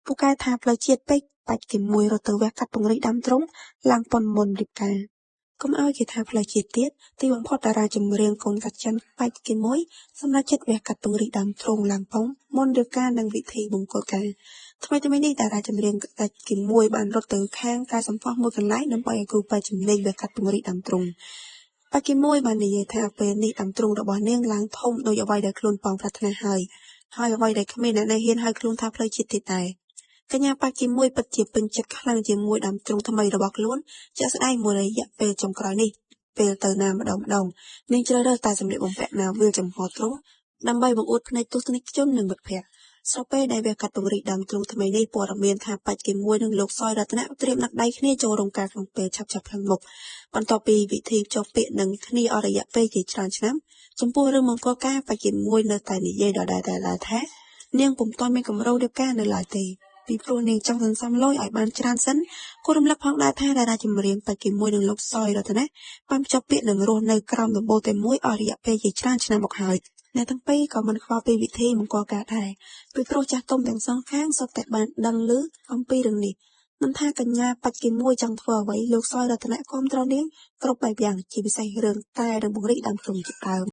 ពូកែថាផ្លូវជាតិពេក ប៉ាច់គីមួយរត់ទៅវះកាត់ពង្រីកដើមទ្រូងឡើងប៉ុនមុនរៀបការ។ កុំឲ្យគេថាផ្លូវជាតិទៀត ទីបំផុតតារាចម្រៀងកូនកាត់ចិនប៉ាច់គីមួយសម្រេចចិត្តវះកាត់ពង្រីកដើមទ្រូងឡើងប៉ុនមុនរៀបការនិងពិធីមង្គលការ។ ថ្មីៗនេះតារាចម្រៀងកាច់គីមួយបានរត់ទៅខាងកែសម្ផស្សមួយកន្លែងដើម្បីឲ្យគ្រូពេទ្យជំនាញវះកាត់ពង្រីកដើមទ្រូង។ ប៉ាច់គីមួយបាននិយាយថាពេលនេះដើមទ្រូងរបស់នាងឡើងធំដូចអ្វីដែលខ្លួនប៉ងប្រាថ្នាហើយ ហើយអ្វីដែលគ្មានអ្នកណាហ៊ានហៅខ្លួនថាផ្លូវជាតិទៀតដែរ។ កញ្ញាប៉ាច់គីមួយពិតជាពេញចិត្តខ្លាំងជាមួយដើមទ្រូងថ្មីរបស់ខ្លួន ជាក់ស្ដែងមួយរយៈពេលចុងក្រោយនេះ ពេលទៅណាម្ដងៗ នាងជ្រើសរើសតែសម្លៀកបំពាក់ណាវាលចំហទ្រូងដើម្បីបង្អួតភ្នែកទស្សនិកជននិងមិត្តភក្តិ។ ស្របពេលដែលវះកាត់ពង្រីកដើមទ្រូងថ្មីនេះ ព័ត៌មានថាប៉ាច់គីមួយនិងលោកសយរតនៈត្រៀមណាត់ដៃគ្នាចូលរោងការក្នុងពេលឆាប់ៗខាងមុខ បន្ទាប់ពីពិធីភ្ជាប់ពាក្យនឹងគ្នាអស់រយៈពេលជាច្រើនឆ្នាំ។ ចំពោះរឿងមង្គលការប៉ាច់គីមួយនៅតែនិយាយដដែលៗថា នាងពុំទាន់មានគម្រោងរៀបការនៅឡើយទេ ពីព្រោះនាងចង់សន្សំលុយឲ្យបានច្រើនសិន។ គួររំលឹកផងដែរថា តារាចម្រៀងប៉ាច់គីមួយនិងលោកសយរតនៈបានភ្ជាប់ពាក្យនិងរស់នៅក្រោមដំបូលតែមួយអស់រយៈពេលជាច្រើនឆ្នាំមកហើយ។ អ្នកទាំងពីរក៏មិនខ្វល់ពីពិធីមង្គលការដែរ ពីព្រោះចាស់ទុំទាំងសងខាងសុទ្ធតែបានដឹងឮអំពីរឿងនេះ។ មិនថាកញ្ញាប៉ាច់គីមួយចង់ធ្វើអ្វី លោកសយរតនៈគាំទ្រនាងគ្រប់បែបយ៉ាង ជាពិសេសរឿងកែនិងពង្រីកដើមទ្រូងជាដើម។